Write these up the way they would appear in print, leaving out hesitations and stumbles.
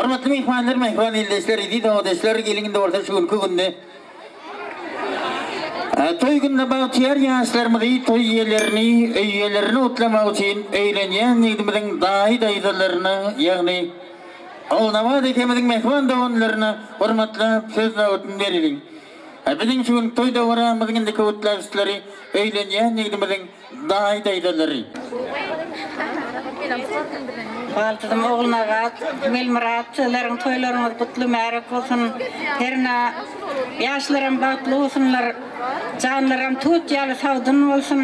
Hormatly myhmanlar, mähriban ildeşler, eziz obadaşlar, geliň indi bolsa şu günki günde toý günde bagtyýar ýaşlarymyzy, toý ýelerini, öý ýelerini gutlamak üçin öýlenýän ýigdimiziň daýy-daýzalaryna, ýagny Ogulnabat ekemiziň mähriban doganlaryna hormatlap söz nobatyny bereliň. Biziň şu gün toý dabaramyzyň indiki gutlagçylary öýlenýän ýigdimiziň daýy-daýzalary. Baldyzym Ogulnabat, Welmyrat sizleriň toýlaryňyz gutly märek bolsun. Hernä ýaşlaram bagtly bolsunlar. Janlaram tut ýaly sagdyn bolsun.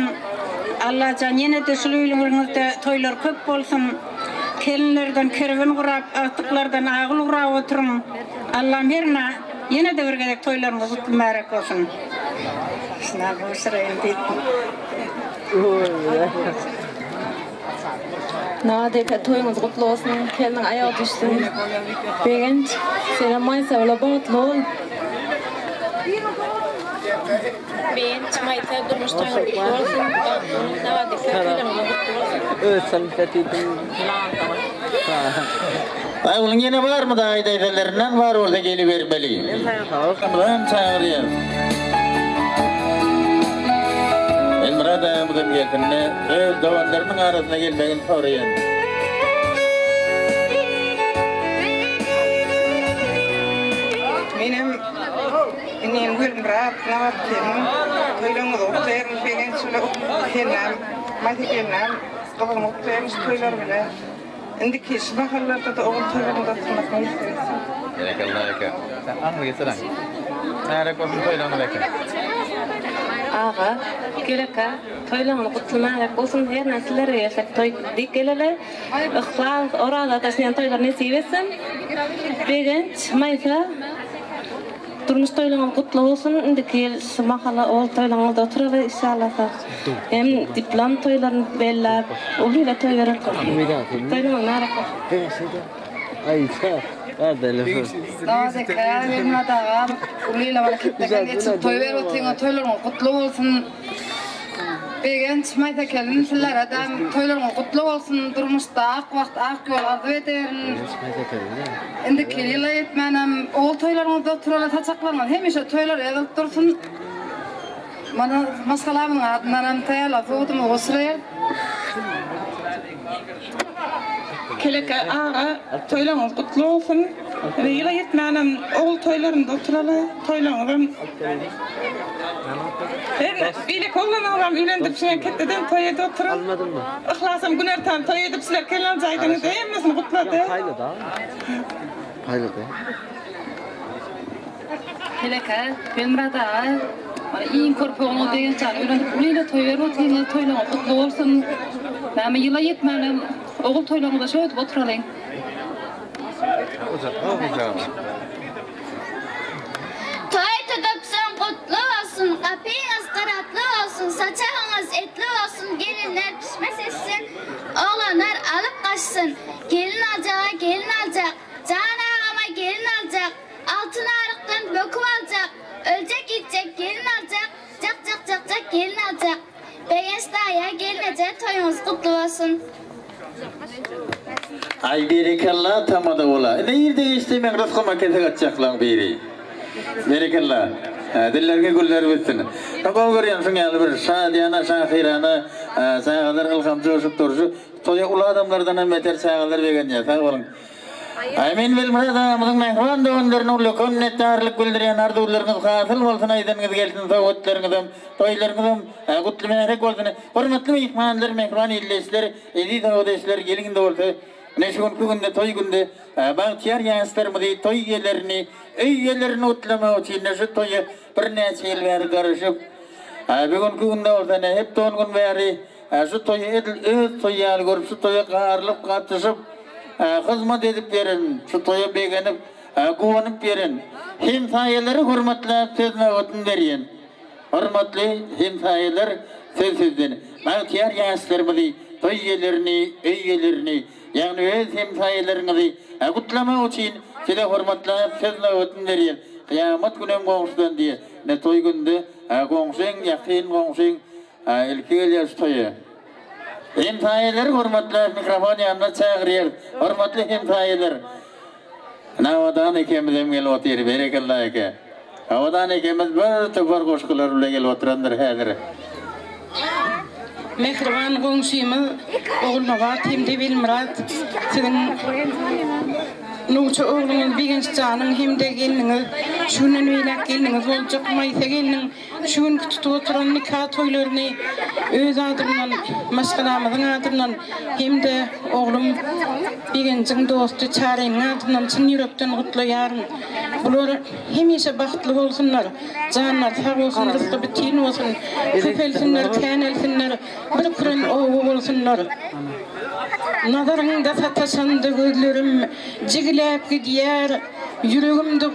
Allajan ýene-de şul öýleriňizde toýlar köp bolsun. Kelinlerden kerwen gurap, agtyklardan agyl gurap oturyň. Allam hernä ýene-de bir gezek toýlaryňyz gutly märek bolsun. Şuna gowşuraýyn diýdim. Nabat eke toýuňyz gutly bolsun, keliniň aýagy düşsün. Begenç, senem Maýsa bile bagtly bol. Begenç, Maýsa durmuş toýuňyz gutly bolsun, bagtly boluň. Nabat eke toýlaryňyzam gutly bolsun. Aý onuň ýene barmy daýy daýzalarinden bar bolsa gelibermeli. Elmyram çagyrýar. Elmyrat agamyzam gelsinde öz doganlarynyň arasyna gelmegini soraýan. Menem inim Gülmyrat Nabat gelin toýlaryňyzy gutlaýaryn begenç bile hernäm Maýsa gelinem gyzyny gutlaýaryn şu toýlar bile. Indiki şu mahallarda-da ogul toýlarynda oturmak miýesser etsin. Berekella eke. Sen aňry geçeräň. Märek bolsun toýlaryňyz eke. Aga, Geleka, toýlaryňyz gutly märek bolsun, hernä sizlere gelsek toý diýip geleli. Yhlas, Oraz ata şuny toýlar nesip etsin. Begenç, Maýsa, Durmuş toýlaryňyz gutly bolsun indiki ýyl şu mahala ogul toýlaryňyzda oturaly inşallasa hem diplom toýlaryny belläp uly ile toý berer toýlaryňyz mübärek bolsun. Naz eke, Welmyrat agam, uly ile bana ketdeken geçirip toý berip otyňyz, toýlaryňyz gutly bolsun. Begenç, Maýsa gelin sizleredem toýlaryňyz gutly bolsun, durmuşda ak wagt, ak ýol arzuw ederin. Indiki ýyla ýetmänem ogul toýlaryňyzda oturaly saçaklaryňyz hemişe toýlar ýazylyp dursun. Mana maşgalamyzyň adyndanam taýýarlan sowgadymyzy goşuraýarys. Keleke aga toýlaryňyz gutly bolsun. Ýyla ýetmänem ogul toýlarynda oturaly. Toýlaryňyzam Her beýleki oglanlaram öýlendirip şeýle ketdeden toý edip oturyň. Yhlasam günortan toý edip sizler kelläňizi hemmesini gutlady. Keleke, Welmyrat aga, mana iň körpe ogluňyz Begençjany öýlendirip uly ile toý berip otyrňyz, toýlaryňyz gutly bolsun. Näme ýyla ýetmänem ogul toýlaryňyzda şöýdüp oturalyň. Toý tutupsyň gutly bolsun, gapyňyz gyratly bolsun, saçagyňyz etli bolsun, gelinler pişme seçsin, oglanlar alyp gaçsyn. Gelin aljaga gelin aljak, jan agama gelin aljak, altyn arykdan böküp aljak, öljek ýitjek gelin aljak, jak jak jak jak gelin aljak. Begenç daýa gelneje toýuňyz gutly bolsun. Aý berekella tamada bola. Indi irde giçde meň rysgyma kesek atjaklaň biri. Berekella. Dilleriňe güller bitsin. Men gowy görýän şuň ýaly bir şadyýana şahyrana çagalar ylham joşup durşy. Toýa uly adamlardanam beter çagalar begenýär. Sag boluň. Aý men Welmyrat agamyzyň mähriban doganlaryna ullakan minnetdarlyk bildirýän arzuwlaryňyz hasyl bolsun aýdanyňyz gelsin sowgatlaryňyzam toýlaryňyzam gutly mährek bolsun. Hormatly myhmanlar mähriban ildeşler Eziz obadaşlar geliň indi bolsa ine şu günki günde toý günde bagtyýar ýaşlarymyzy toý ýelerini öý ýelerini gutlamak üçin şu toýa birnäçe ýyl bäri garaşyp bu günki günde bolsa ine hepde on gün bäri şu toýy edil öz toýy ýaly görüp şu toýa garylyp gatyşyp hyzmat edip ýören şu toýa begenip guwanyp ýören hemsaýalary hormatlap söz nobatyny berýän Hormatly hemsaýalar söz sizden. Bagtyýar ýaşlarymyzy, toý ýelerini, öý ýelerini, ýagny öz hemsaýalaryňyzy gutlamak üçin size hormatlap söz nobatyny berýäs. Kyýamat günem goňşudan diýe. Ine toý günde goňşyň, ýakyn goňşyň ilki gelýär şu toýa. Hemsaýalary hormatlap mikrofon ýanyna çagyrýarys. Hormatly hemsaýalar! Ine Abadan ekemizem gelip otyr, berekella eke. Abadan ekemiz bir topar goşgular bile gelip oturandyr häzir. Mähriban goňşymyz Ogulnabat hem-de Welmyrat siziň nowça ogluňyz Begenç janyň hem-de gelniňiz, şu günden beýläk gelniňiz boljak Maýsa gelniň şu günki tutup oturan nika toýlaryny öz adymdan, maşgalamyzyň adyndan hem-de oglum Begenjiň dosty Çarynyň adyndan çyn ýürekden gutlaýaryn. Bular hemişe bagtly bolsunlar, janlary sag bolsun, rysgy bitin bolsun, köpelsinler, känelsinler, bir küren oba bolsunlar. Nazaryňda sataşanda gözlerim jigiläp gidýär, Ýüregimde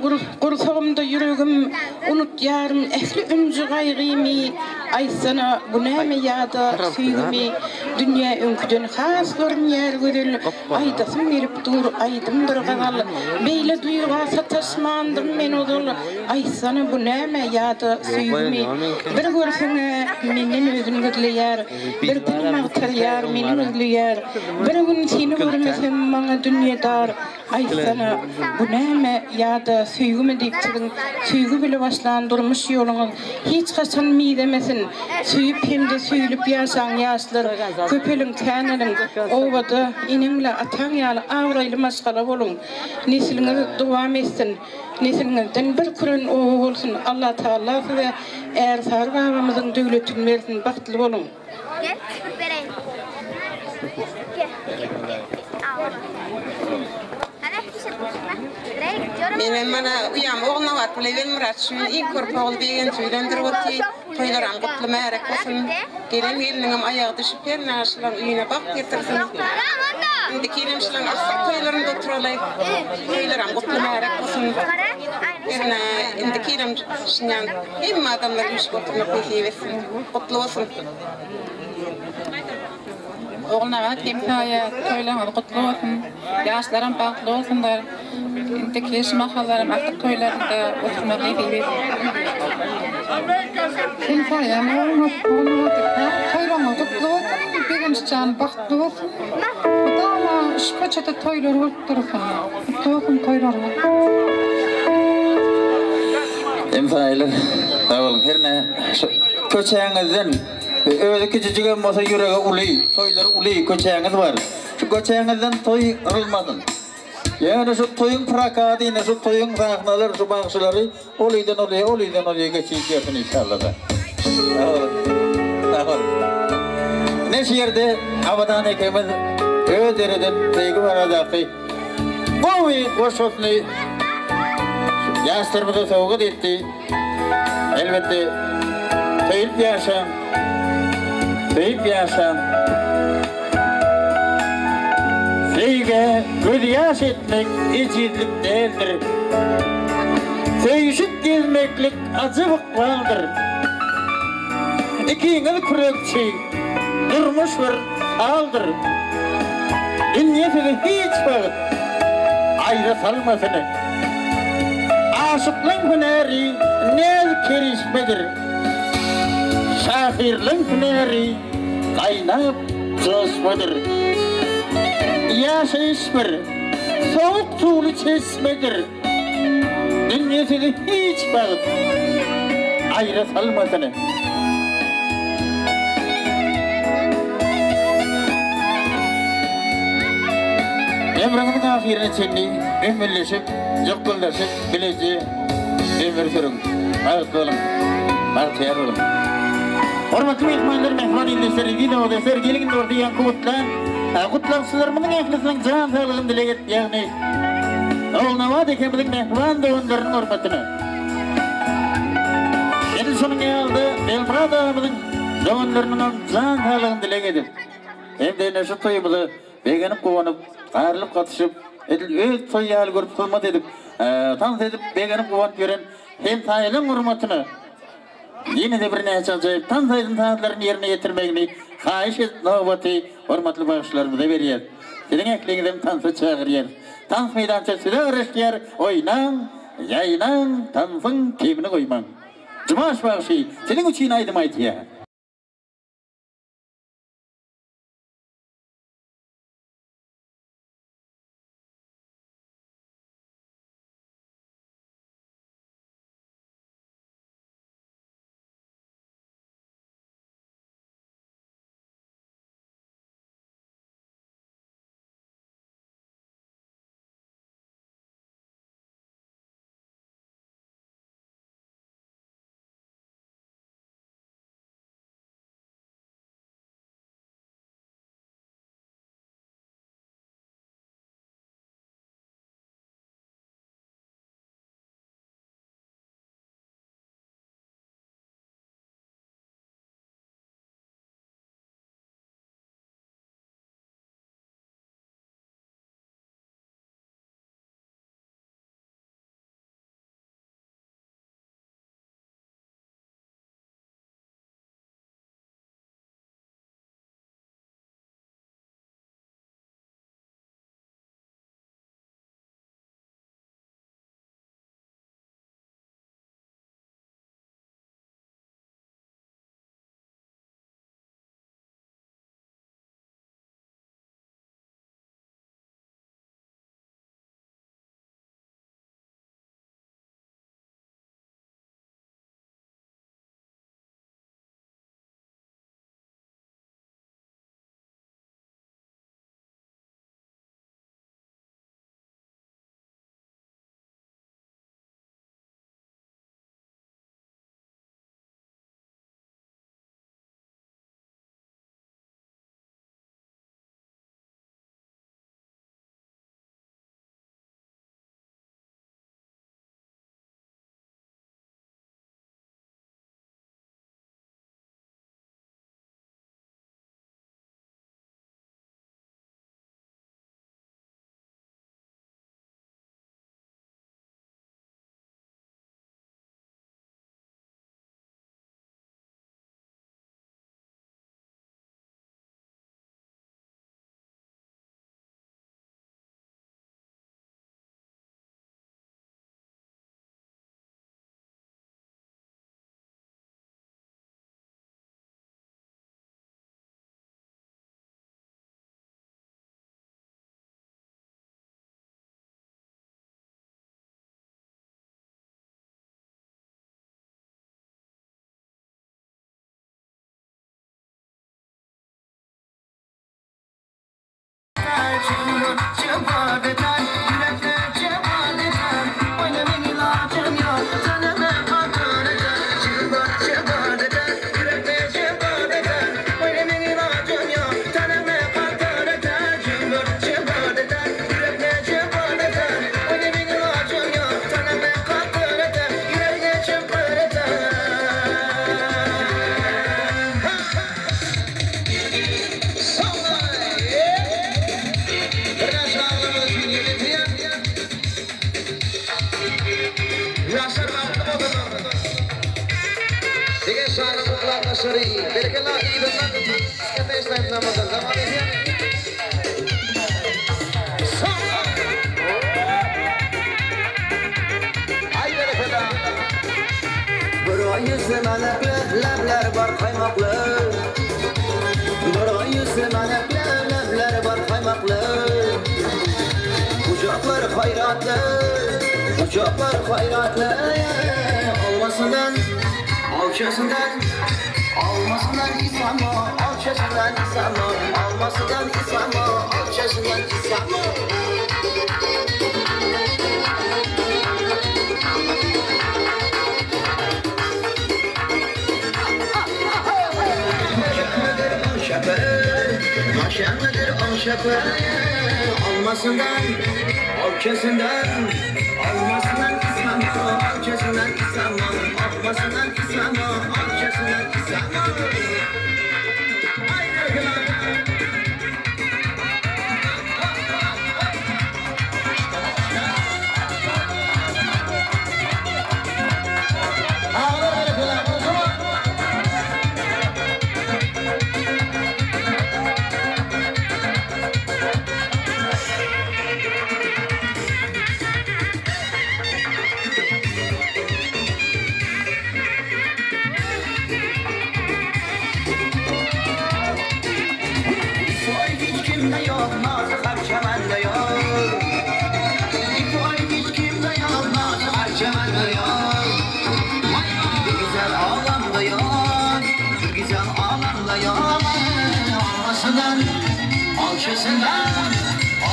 gursagymda ýüregim, Unutýaryn ähli ünji-gaýgymy, Aýtsana, bu näme ýa-da söýgümi? Dünýä öňküden has görünýär gözel, Aýdasym gelip dur aýdymdyr gazal, Beýle duýga sataşmandym men ozal, Aýtsana, bu näme ýa-da söýgümi? Bir görseň-ä menden özün gizleýär, Birden magtarýar, meni gözleýär. Bir gün seni görmesem maňa dünýe dar, Aýtsana, bu näme ýa-da söýgümi diýip siziň söýgi bile başlan durmuş ýoluňyz hiç haçan mizemesin. Söýüp hem-de söýlüp ýaşaň ýaşlar, köpeliň, käneliň, obada eneň bile ataň ýaly abraýly maşgala boluň. Nesliňiz dowam etsin. Nesliňizden bir küren oba bolsun. Allatagala size Ärsary babamyzyň döwletini bersin. Bagtly boluň. Gel, süpürip bereýin. Gel. Menem mana uýam Ogulnabat bile Welmyrat şu ýyl iň körpe ogly Begenji öýlendirip otyr. Toýlaram gutly märek bolsun. Gelen gelniňem aýagy düşüp her näşylaň öýüne bagt getirsin. Indiki ýylam şylaň aslyk toýlarynda oturaly. Toýlaram gutly märek bolsun. Hernä indiki ýylam şundan hemme adamlar üýşüp oturmak nesip etsin. Gutly bolsun. Ogulnabat hemsaýa toýlaryňyz gutly bolsun. Ýaşlaram bagtly bolsunlar. Indiki şu mahallaram artyk toýlarynda oturmak nesip etsin. Hemsaýam Ogulnabat toýlaryňyz gutly bolsun. Begenç jan bagtly bolsun. Mydama şu köçede toýlar bolup dursun. Gutly bolsun toýlaryňyz. Hemsaýalar sag boluň. Hernä şu köçäňizden Özi kiçijigem bolsa ýüregi uly, toýlary uly köçäňiz bar. Şu köçäňizden toý yrylmasyn. Ýöne şu toýuň prokady ine şu toýuň sahnalary şu bagşylary ol öýden ol öýe ol öýden ol öýe geçirip ýörsün inşallada. Sag boluň. Sag boluň. Ine şu ýerde Abadan ekemiz öz döreden söýgi baradaky gowy goşgusyny ýaşlarymyza sowgat etdi. Elbetde, söýlüp ýaşaň, söýüp ýaşaň. Söýgä gözýaş etmek ejizlik däldir. Söýüşip gezmeklik ajap ykbaldyr. Ikiňiz kürekçi, durmuş bir haldyr. Dünýe sizi hiç wagt aýra salmasyn. Aşyklaň hünäri näz-kerişmedir, Şahyrlaň hünäri gaýnap joşmadyr. Ýaşaýyş bir sowuk suwly çeşmedir, Dünýe sizi hiç wagt aýra salmasyn. Ömrüňiziň ahyryna çenli ümmülleşip, jykgyldaşyp bileje ömür sürüň. Bagtly boluň! Bagtyýar boluň! Hormatly myhmanlar, mähriban ildeşler, eziz obadaşlar, geliň indi bolsa ýaňky gutlan gutlagçylarymyzyň ählisiniň jan saglygyny dileg et, ýagny Ogulnabat ekemiziň mähriban doganlarynyň hormatyna. Edil şonuň ýaly-da Elmyrat agamyzyň doganlarynyňam jan saglygyny dileg edip, hem-de ine şu toýumyza Begenip-guwanyp, garylyp-gatyşyp, edil öz toýy ýaly görüp hyzmat edip, tans edip, begenip-guwanyp ýören hemsaýalaň hormatyna ýene-de birnäçe ajaýyp tans aýdym-sazlaryny ýerine ýetirmegini haýyş edip nobaty hormatly bagşylarymyza berýäs. Siziň ähliňizem tansa çagyrýarys. Tans meýdançasy size garaşýar, oýnaň, ýaýnaň, tansyň kemini goýmaň. Jumaş bagşy siziň üçin aýdym aýdýar. ýaşlary. Berekella yzyndan Skateşlaýynlamada zaman edýän. Aý berekella. Bir oý ýüzli menekli, lebleri bar kaýmakly. Bir oý ýüzli menekli, lebleri bar kaýmakly. Gujaklary haýratly, gujaklary haýratly. Almasyndan, alçasyndan, almasyndan İslam'ı, alçasyndan İslam'ı, almasyndan İslam'ı, alçasyndan İslam'ı. Maşamıdır o şapı, almasından, alçasından, almasından İslam'ı, alçasından İslam'ı, almasından İslam'ı, alçasından İslam'ı. Ağlar berekella. Konuşma. Soy hiç kimde yok, nazı harçamende yok. Soy hiç kimde yok, nazı harçamende yok. Bir güzel ağlam da yok, bir güzel ağlam da yok. Almasından, alçasından,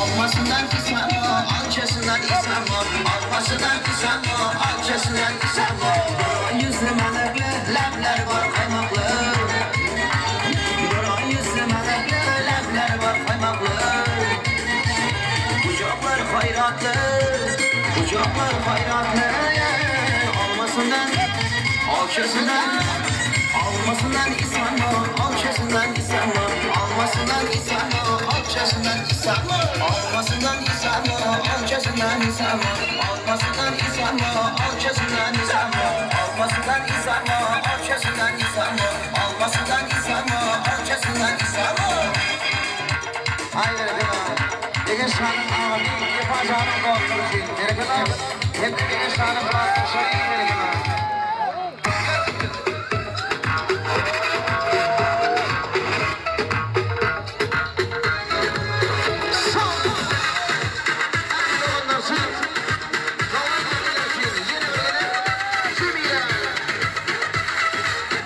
almasından İslam'ı, alçasından İslam'ı, almasından İslam'ı, alçasından İslam'ı. Yüzlü menekli, lebler var kaymaklı. Bir yüzlü menekli, lebler var kaymaklı. Kucaklar hayratlı, kucaklar hayratlı. Almasından, alçasından, almasından İslam'ı, alçasından İslam'ı, almasından İslam'ı, alçasından İslam'ı, almasından İslam'ı, alçasından İslam'ı, almasından İslam'ı, alçasından İslam'ı, almasından İslam'ı, alçasından İslam'ı, almasından İslam'ı, alçasından İslam'ı. Aý berekella. Degen şanyň agamy, Wepa janyň dostlary üçin. Berekella. Hem-de Degen şanyň klasdaşlary berekella.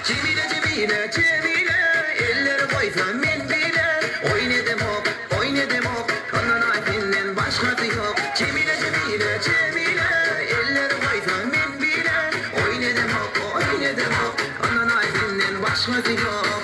Cemile Cemile Cemile Eller koysa men bile Oyn edemok oyn edemok Ondan ayfinden başkası yok Cemile Cemile Cemile Eller koysa men bile Oyn edemok oyn edemok Ondan ayfinden başkası yok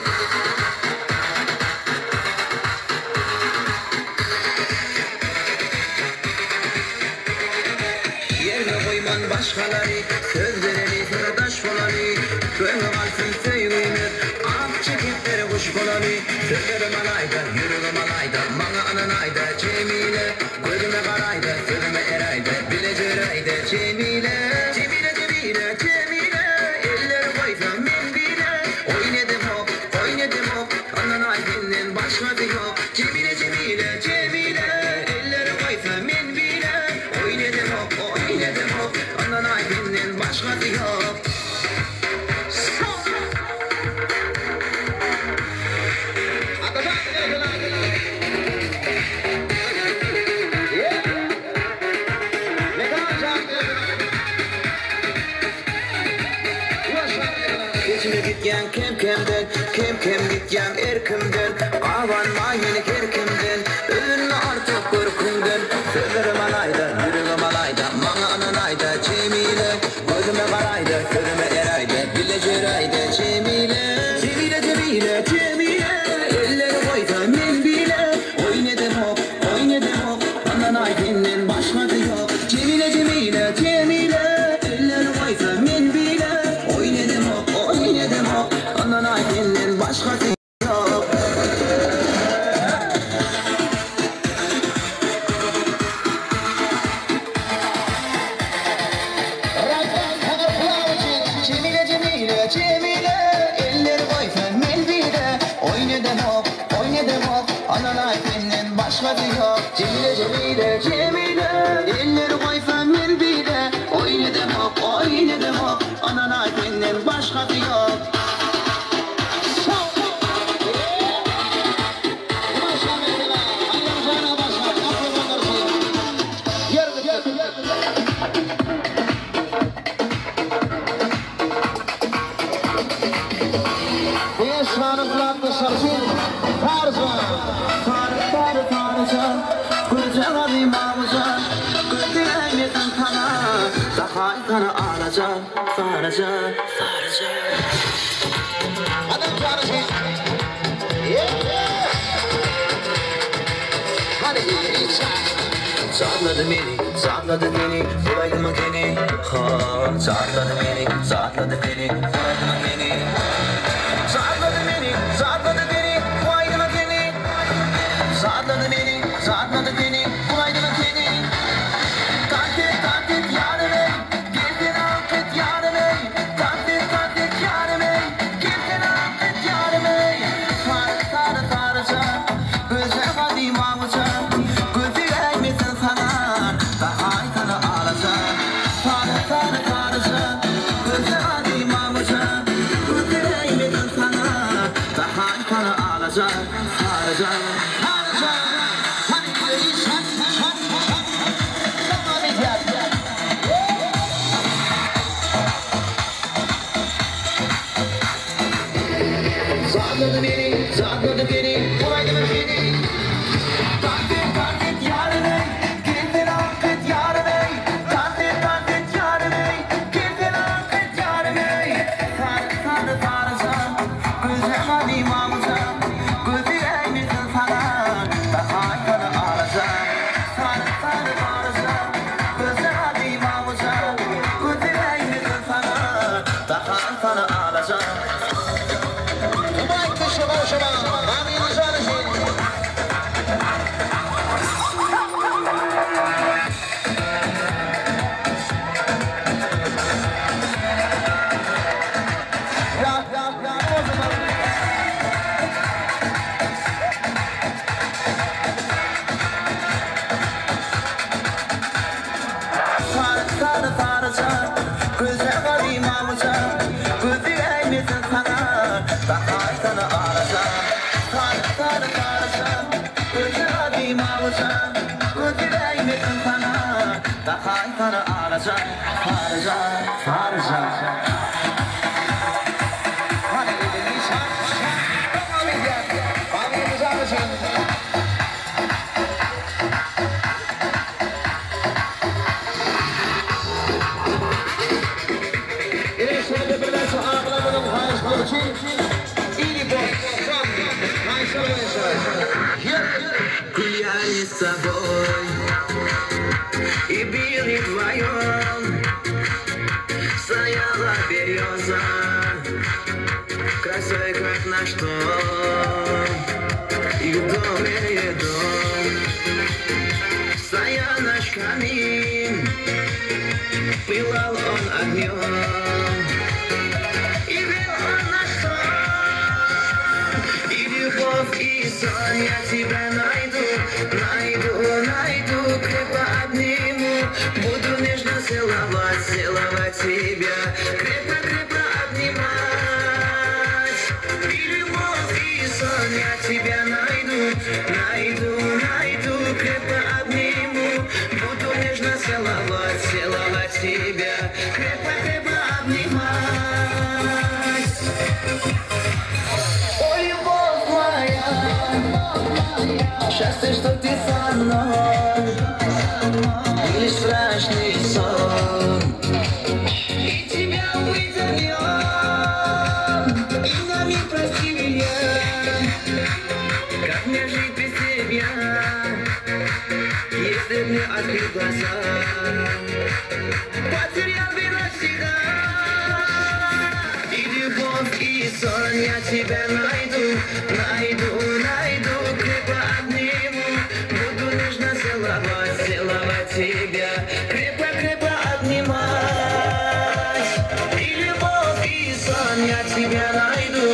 Yerine koyman başkaları Söz vereli sırdaş bolalı Köňe galsyn söýgimiz Ak çekipleri kuş bolaly Sözlerim alayda, ýüregim alayda Maňa ynanayda Cemile Gözüme garayda, sözüme erayda Bile jörayda Cemile Cemile, Cemile, Cemile Eller goýsa men bile Oýun edemok, oýun edemok Ynanay senden başgasy ýok Cemile, Cemile, Cemile Eller goýsa men bile Oýun edemok, oýun edemok Ynanay senden başgasy ýok Atajan berekella. Dakaýsana alaja, saraja, saraja. Adam çağrışı. Hadi Çatladı beni, çatladı beni, bulaydı mı beni? Ha, çatladı beni, çatladı beni, bulaydı mı beni? Çatladı beni, çatladı beni, bulaydı mı beni? Çatladı beni, çatladı beni, bulaydı mı beni? Takdir, takdir yarım Geldin afet yarım Takdir, takdir yarım Geldin afet yarım Sarı, sarı, sarıca Göze kadim avuca Gözü eğmesin sana Daha sana alacak Sarı, sarı, sarıca Göze kadim avuca Gözü eğmesin sana Daha sana alacak Sarıca, sarıca Hadi şat, şat, şat. Devam edeceğiz. Zatladı beni, zatladı beni, kolaydı mı beni? Takdir, takdir yarın ey, geldin affet yarın ey. Takdir, takdir yarın ey, geldin affet yarın ey. Sarı, sarı, sarıca, göze kadim avuca, gözü eğmesin sana, daha sana alacağım. Sarı, sarı, sarıca, göze kadim avuca, gözü eğmesin sana, daha sana alacağım. Sarı sarı sarıca, göze kadim avuca, gözü eğmesin sana, daha sana alacağım. Sarı sarı sarıca, göze kadim avuca, gözü eğmesin sana, daha sana alacağım. Sarıca, sarıca. Hadi şat, şat. Devam edeceğiz. Amin çağrışı. İle birleşe ağlamanın hayışları için İri boş, Я с собой и били вдвоем. Стояла береза, красой как наш дом. И в доме дом стоял наш камин, пылал он огнем. И вел он наш сон, и любовь, и сон. Я тебя найду, найду, найду, крепко обниму. Буду нежно целовать, целовать тебя, крепко, крепко обнимать. И любовь, и сон, я тебя найду, найду, найду, крепко обниму. Буду нежно целовать, целовать тебя, крепко, крепко обнимать. О, любовь моя, счастье, что ты со мной, или страшный сон. И тебя увидел и на миг прости меня, как мне жить без тебя, если б не открыл глаза, потерял бы навсегда. И любовь, и сон, я тебя найду, найду, найду, крепко обниму. Буду нежно целовать, целовать тебя, крепко, крепко обнимать. И любовь, и сон, я тебя найду,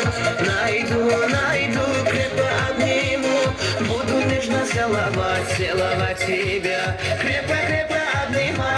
найду, найду, крепко обниму. Буду нежно целовать, целовать тебя, крепко, крепко обнимать.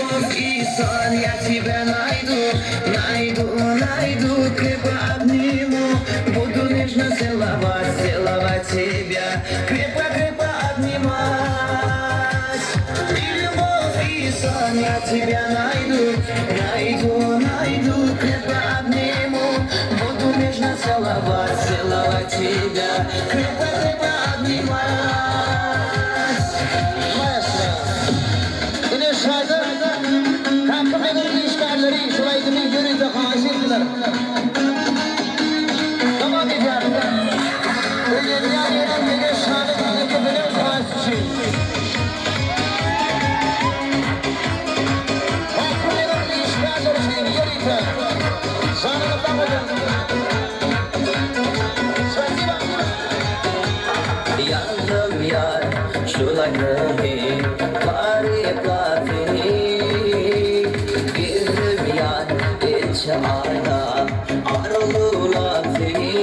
любовь и сон, я тебя найду, найду, найду, крепко обниму, буду нежно целовать, целовать тебя, крепко, крепко обнимать. И любовь и сон, я тебя найду, найду, найду, крепко обниму, буду нежно целовать, целовать тебя, крепко, крепко обнимать. Maestro. Ine şaýda Kakam begiň işgärleri şu aýdymy ýörite haýyş etdiler. Dowam edýäris. Öýlenýän ýeriň Begenç şanyň ýekesiniň haýyşy üçin. Kakam begiň işgärleri üçin ýörite. Janyňyz sag bolsun. Spasibo. Yandım yar şul aýdymy taryplap seni Gezdim ýar ençe aýda arzuwlap seni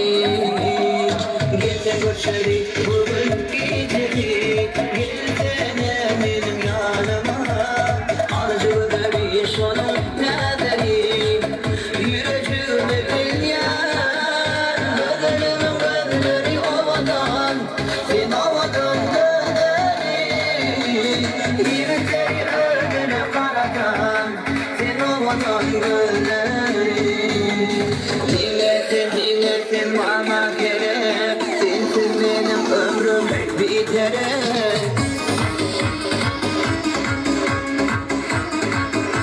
Gelse göçeli bu gün gijesi Gelsene meniň ýanyma Alyjy gözeli şonuň näzeli Ýürejigimi bilýän Gözelimiň gözleri owadan Sen owadan gözeli Ýigitleri özüne garadan Sen owadan gözeli Diňe sen, diňe sen maňa gerek Sensiz meniň ömrüm biterek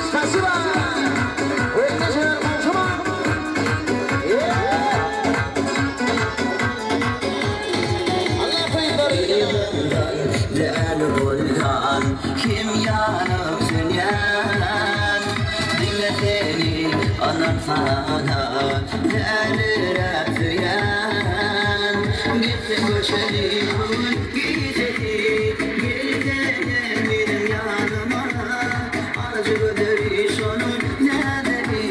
Spasibo. Öýlenjeler gowşamaň. Yeah. Allah toýlary. Däli bolýan kim ýanyp sönýän Diňe seni ynansa-da däliräp söýýän Gitse göçeli bu gün gijesi Gelsene meniň ýanyma Alyjy gözeli şonuň näzeli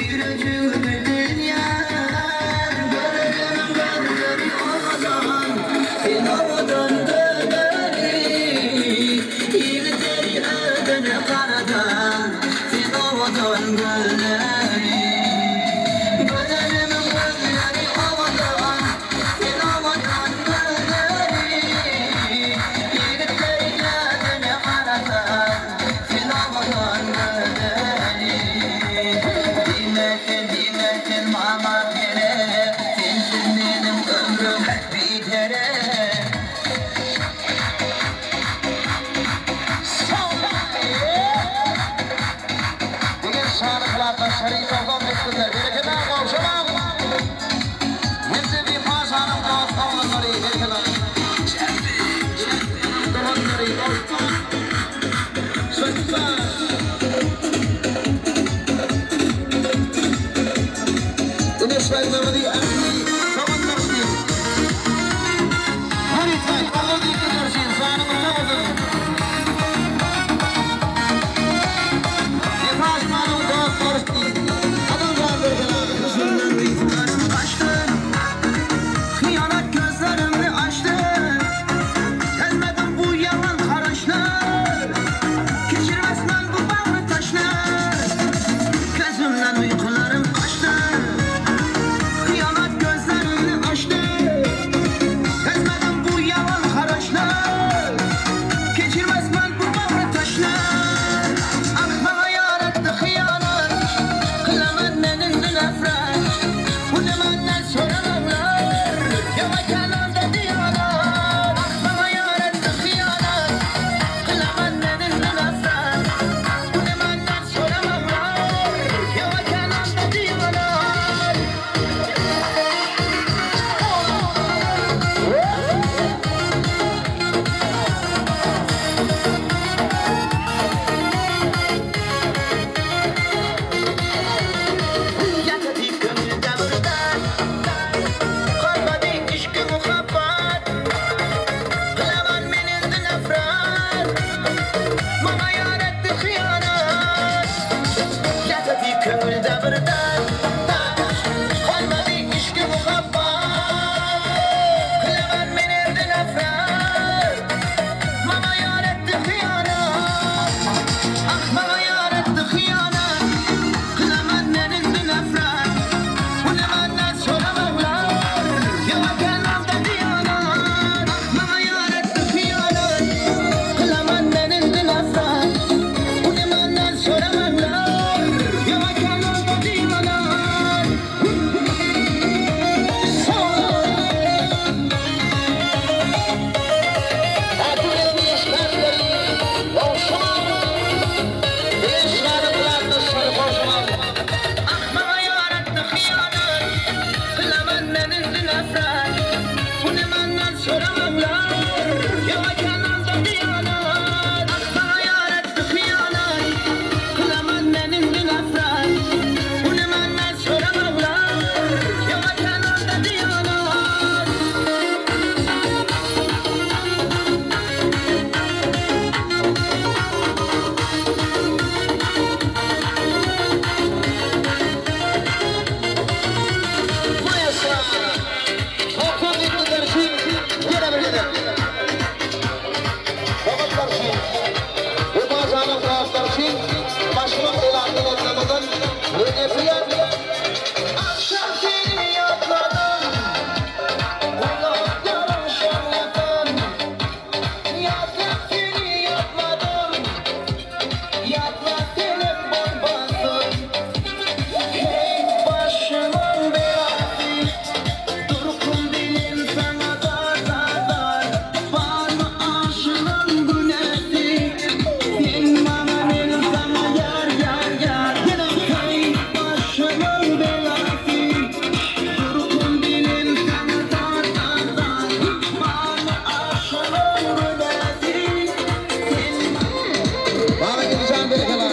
Ýürejigimi bilýän Gözelimiň gözleri owadan Sen owadan gözeli Ýigitleri özüne garadan Sen owadan gözeli Gözelimiň gözleri owadan Sen owadan gözeli Ýigitleri özüne garadan Sen owadan gözeli Diňe sen, diňe sen maňa gerek Sensiz meniň ömrüm biterek Sag boluň. Bugün şanly klasdaşlary 95 günler. Berekella gowşamaň. Hem-de Wepa şanyň dost oglanlary berekella. Doganlary dostlar. Spasibo. Ine şaýdymyzy ähli doganlar üçin. Ýörite Allah diýip üçin janyňyz sag bolsun. Wepa şanyň dostlary üçin. Adamlar berekella. Gözümden uykularım kaçtı Hıyanet gözlerimi açtı Sevmedim bu yalan haraçlar Geçirmez ben bu bağrı taşlar Gözümden uykularım kaçtı. Akşam seni ýatladym, Gulaklarym şaňlasyn. Ýatlap seni ýatladym, Ýatla senem bolmasyn. Heý, başymyň belasy, Durkum bilen saňa zar-zar-zar. Barmy aşygyň günäsi? Sen maňa men saňa ýar ýar ýar. Heý, başymyň belasy, Durkum bilen saňa zar-zar-zar. Barmy aşygyň günäsi? Sen Bana gideceğim berekella.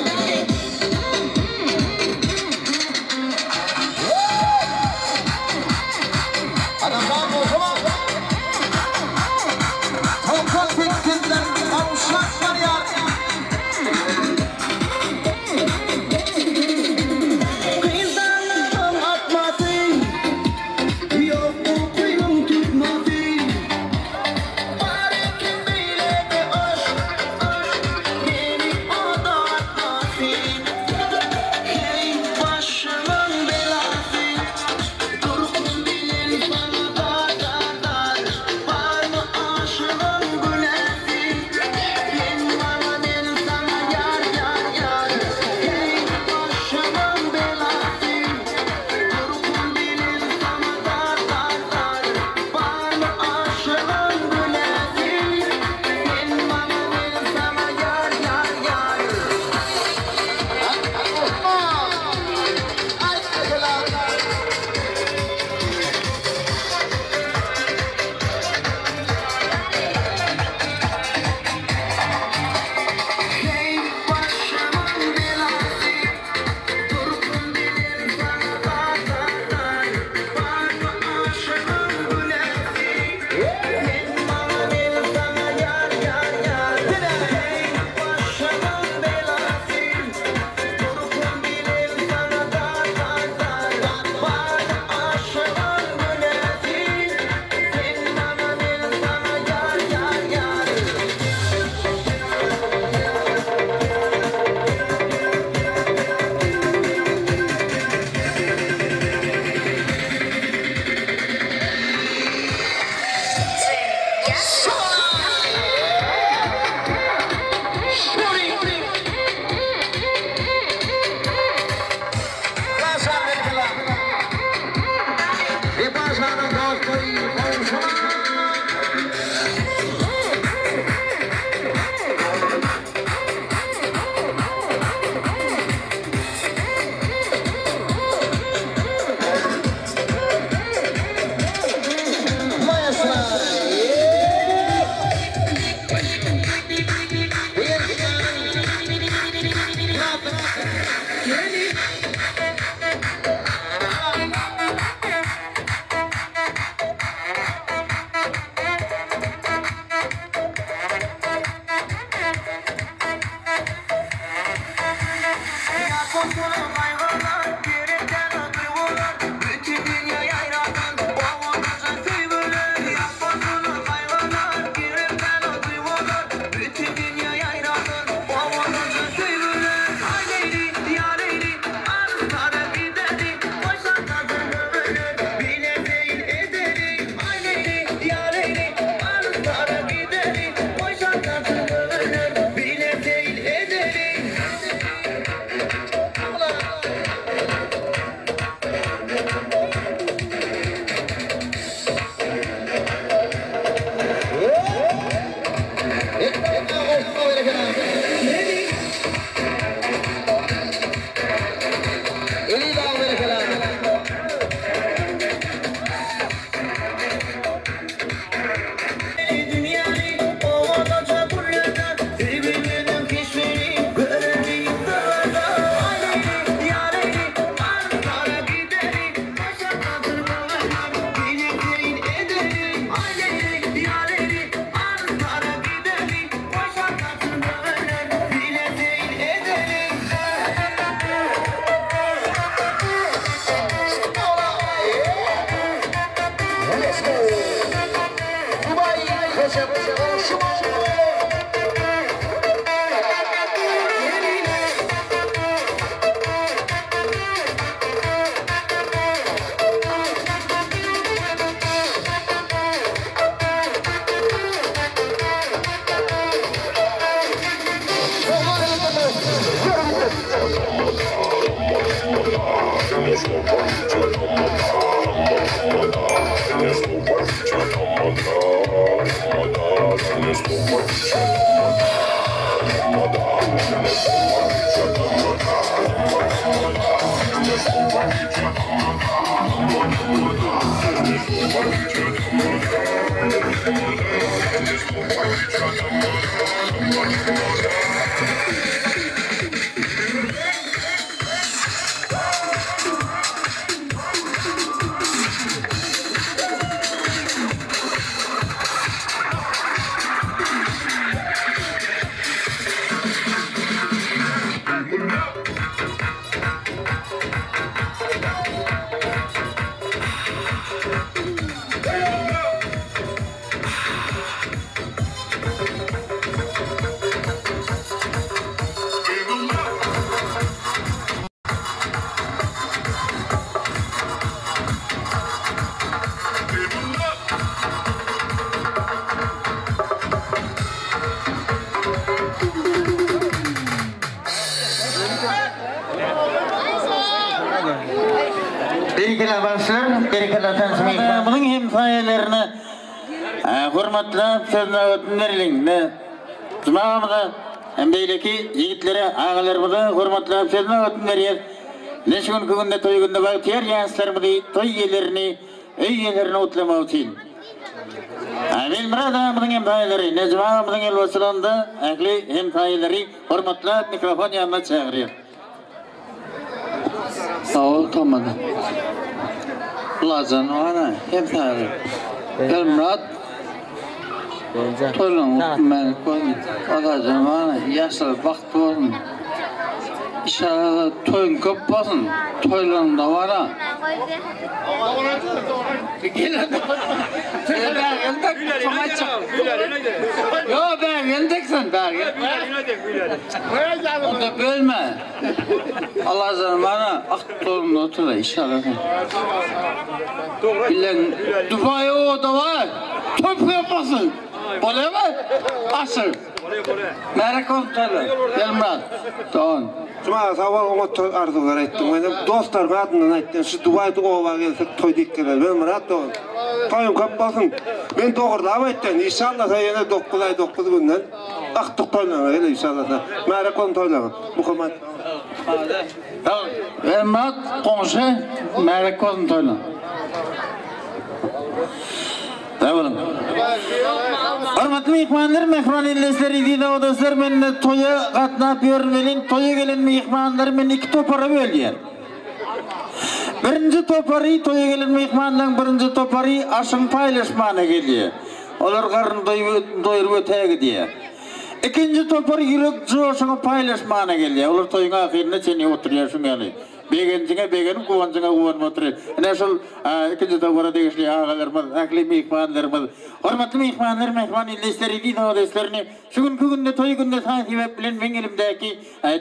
Adamlar bolsa 98'ler kavuşak var ya. Kızlarım atması, yok okuyum tutması. Bari kim bile de aşk, aşk beni o da atması. Hey başımın belası, durkum bilen sana dar dar dar. Var mı aşığın günäsi? Sen bana men sana yar yar yar. Hey başımın belası, durkum bilen sana dar dar dar. Var mı aşığın günäsi? Sen bana men sana yar yar yar. Ay berekella. Hey başımın belası, durkum bilen sana dar dar dar. Var mı aşığın günäsi? Sen bana men sana yar yar yar. Hey başımın belası, durkum bilen sana dar dar dar. Var mı aşığın günäsi? Sen bana men sana yar yar yar. Başar berekella. Vepaşanın dostları komşular. Maestro. Berekella bagşylar, berekella tans myhmanymyzyň hem saýalaryna hormatlap söz nobatyny bereliň. Jumamyza hem beýleki ýigitlere, agalarymyza hormatlap söz nobatyny berýäs. Ine şu günki günde toý günde bagtyýar ýaşlarymyzy toý ýelerini, öý ýelerini gutlamak üçin. Welmyrat agamyzyň hem saýalary, Nejmi agamyzyň ýolbaşçylygynda ähli hemsaýalary hormatlap mikrofon ýanyna çagyrýas. Sag bol Tomada. Lajan bar-a, hem saýaly. Elmyrat toýlaryň gutly mälik bolsun. Azajan bar-a, ýaşlar bagtly bolsun. Inşallah toýuň köp bolsun. Toýlaryňda bar-a. Ýok, bägel dek sen, bägel. Onda bölme. Allajan bana ak dolumda otur inşallah. Bilen Dubai o da var. Top yapmasın. Bolýar mı? Aşyr. Märek olsun toýlar. Elmyrat. Dogan. Juma sag bol oňat toý arzuwlar aýtdyň. Menem dostlaryň adyndan aýtýan şu Dubaýda oba gelsek toý diýip geler. Welmyrat dogan. Toýuň köp bolsun. Men dogurlap aýtýan. Inşallah ýene 9 aý 9 günden Akdyk toýlaryňa gel inşallah. Märek bolsun toýlaryň. Muhammet. Welmyrat goňşy märek bolsun toýlaryň. Sag boluň. Hormatly myhmanlar, mähriban ildeşler, eziz obadaşlar, men toýa gatnap ýörün welin, toýa gelen myhmanlary men iki topara bölýän. Birinji topary, toýa gelen myhmanlaryň birinji topary aşyň paýlaşmana gelýär. Olar garnyny doýuryp ötä gidýär. Ikinji topar ýürek joşuňy paýlaşmana gelýär. Olar toýuň ahyryna çenli oturýar şuň ýaly. Begenjiňe begenip, guwanjyňa guwanyp oturyr. Ine şol ikinji topara degişli agalarymyz, ähli myhmanlarymyz. Hormatly myhmanlar, mähriban ildeşler, eziz obadaşlar, şu günki günde toý günde saý-sebäp bilen meň elimdäki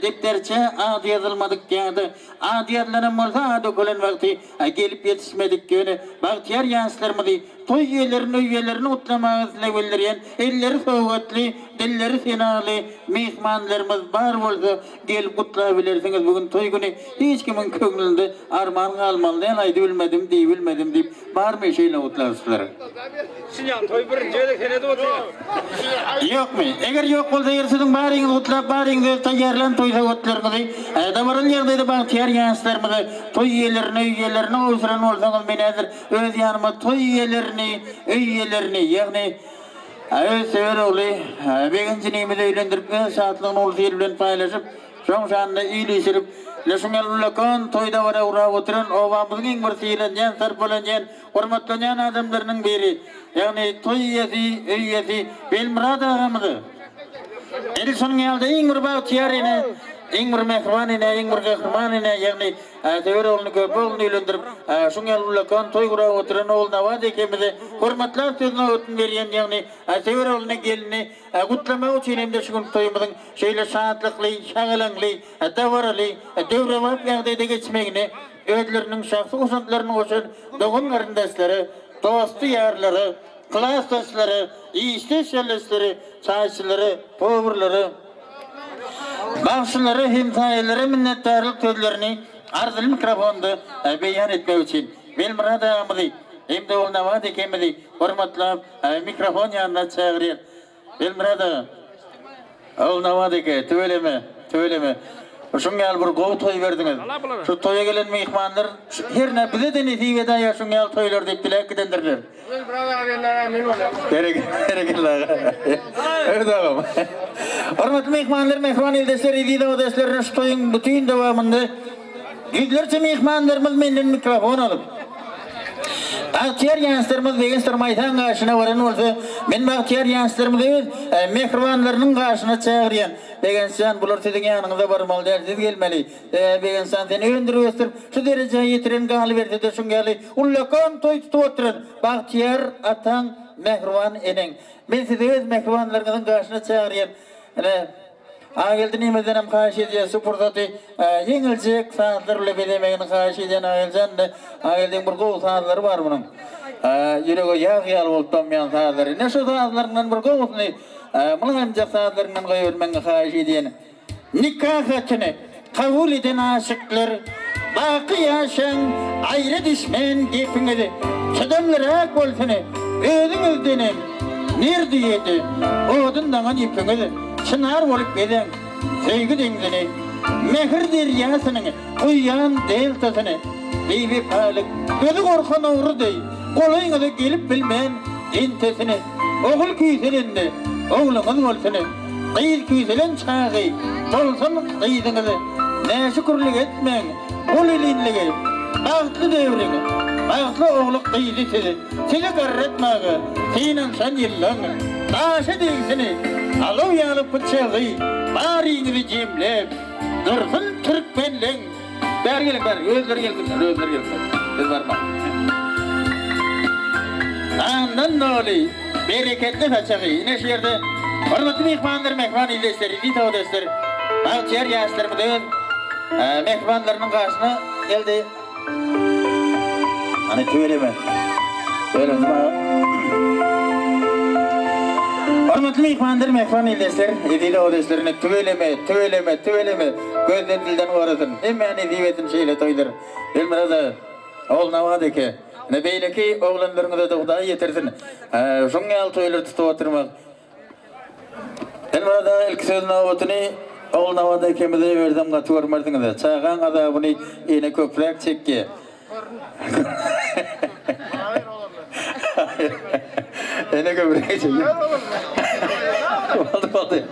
depderçe ady ýazylmadyk ýa-da ady ýazylanam bolsa ady okalan wagty gelip ýetişmedik, ýöne bagtyýar ýaşlarymyzy Toý ýelerini, öý ýelerini gutlamaga isleg bildirýän, elleri sowgatly, dilleri senaly myhmanlarymyz bar bolsa, gelip gutlabilersiňiz. Bu gün toý güni, hiç kimiň köňlünde arman galmaly däl, aýdybilmedim, diýibilmedim diýip, barmy şeýle gutlagçylar? Şinjan toý birinji gezek sen edip otyrsyň. Ýokmy? Eger ýok bolsa, eger siziň baryňyz gutlap, baryňyz öz taýýarlan toý sowgatlaryňyzy dabaraly ýagdaýda bagtyýar ýaşlarymyza, toý ýelerine, öý ýelerine gowşuran bolsaňyz, men häzir Öz ýanyma toý iýelerini, öý iýelerini, ýagny öz söwer ogly Begenç inimizi öýlendirip, öz şatlygyny uly sil bilen paýlaşyp, şoň şanyna il üýşürip, ine şuň ýaly ullakan toý-dabara gurap oturan obamyzyň iň bir sylanýan, sarpalanýan, hormatlanýan adamlarynyň biri, ýagny toý iýesi, öý iýesi Belmyrat agamyzy, edil şonuň ýaly-da iň bir bagtyýar ene, iň bir mähriban ene, iň bir gahryman ene, ýagny Söwer ogluny körpe ogluny öýlendirip, şuň ýaly ullakan toý gurap oturan Ogulnabat ekemize hormatlap söz nobatyny berýän, ýagny söwer ogluny gelnini gutlamak üçin hem-de şu günki toýumyzyň şeýle şatlykly, şagalaňly, dabaraly, döwrebap ýagdaýda geçmegine özleriniň şahsy goşantlaryny goşan dogan-garyndaşlary, dosty-ýarlary, klasdaşlary, işdeş-ýoldaşlary, çaýçylary, powurlary. Bagşylara, hemsaýalara minnetdarlyk sözlerini arzyly mikrofonda beýan etmek üçin Welmyrat agamyzy hem-de Ogulnabat ekemizi hormatlap mikrofon ýanyna çagyrýar. Welmyrat aga. Ogulnabat eke, tüweleme, tüweleme. Şuň ýaly bir gowy toý berdiňiz. Şu toýa gelen myhmanlar hernä bize-de nesip edäýer şuň ýaly toýlar diýip diläp gidendirler. Berekella aga. Evet agam. Hormatly myhmanlar, mähriban ildeşler, eziz obadaşlar, şu toýuň bütin dowamynda ýüzlerçe myhmanlarymyz menden mikrofon alyp, Bagtyýar ýaşlarymyz Begençdir Maýsaň gaşyna baran bolsa, men bagtyýar ýaşlarymyzy öz mähribanlarynyň gaşyna çagyrýan. Begençjan, bular siziň ýanyňyza barmaly däl, siz gelmeli. Sebäbi Begençjan seni öndürip-ösdürip, şu derejä ýetiren galyberse-de şuň ýaly ullakan toý tutup oturan bagtyýar ataň, mähriban eneň. Men sizi öz mähribanlaryňyzyň gaşyna çagyrýan. Ine, Agageldi inimizdenem haýyş edýäs şu pursaty ýeňiljek sazlar bilen bezemegini haýyş edýän Agageldijan indi Agageldiň bir gowy sazlary bar munuň. Ýürege ýag ýaly bolup damýan sazlary. Ine şu sazlaryňdan bir gowusyny mylaýymjak sazlaryňdan goýbermegiňi haýyş edýän. Nika hatyny kabul eden aşyklar, Baky ýaşaň, aýra düşmän gepiňiz Çydamlyrak bolsun, özüňizdenem Ner düýede odun daňan ýüpüňiz Çynar bolup gezeň söýgi deňzini, Mähir derýasynyň guýýan deltasyny Biwepalyk gözi gorkan ogry deý Golaýyňyza gelip bilmän entesini Ogul küýselende ogluňyz bolsun, Gyz küýselen çagy bolsun gyzyňyz. Näşükürlik etmäň bol elinligi, Bagtly döwrüň, bagtly ogly gyzy siz. Sizi garratmaga synanyşan ýyllaň Daşa degsin alaw ýaly pyçagy, Baryňyzy jemläp dursun türkmenleň. Bäri geliň bäri, özleri gelsinler, özleri gelsinler. Biz barmaly. Nandan doly, bereketli saçagy. Ine şu ýerde hormatly myhmanlar, mähriban ildeşler, eziz obadaşlar, bagtyýar ýaşlarymyz öz mähribanlarynyň gaşyna geldi. Hany tüweleme. Tüweleme. Hormatly myhmanlar, mähriban ildeşler, eziz obadaşlar, ine tüweleme, tüweleme, tüweleme. Gözden dilden gorasyn. Hemmä nesip etsin şeýle toýlar. Elmyrat aga, Ogulnabat eke, ine beýleki oglanlaryňyzada Hudaý ýetirsin. Şuň ýaly toýlar tutup oturmak. Elmyrat aga ilki söz nobatyny Ogulnabat ekemize bersem gaty görmersiňiz. Çagaň azabyny ene köpräk çekýä. Ene köpräk çekýä. Boldy boldy.